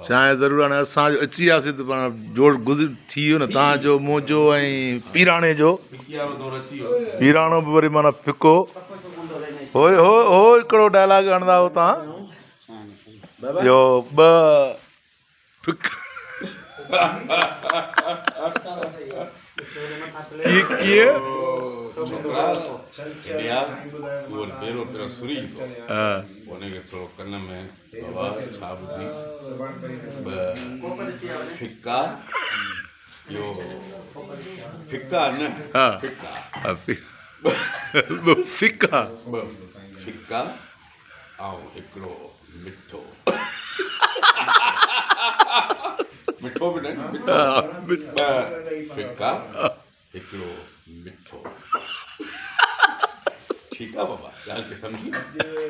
چانهه ضرور هاڻي اسان جو اچي وياسي ته پاڻ جوڙ گذر ٿي ويو نه تان جو منهنجو ۽ پيراڻي جو پيراڻو به وري معنيٰ ڦڪو هو هو هو هڪڙو ڊائلاگ هڻندا هو تان جو ٻه ڦڪا ڪيئن بابا ڇا ٻڌي ٻه ڦڪا اهو ڦڪا نه ڦڪا ٻه ڦڪا ٻه ڦڪا ۽ هڪڙو مٺو مٺو به نه مٺو ٻه ڦڪا هڪڙو مٺو ٺيڪ آ بابا ڳالهه کي سمجهي.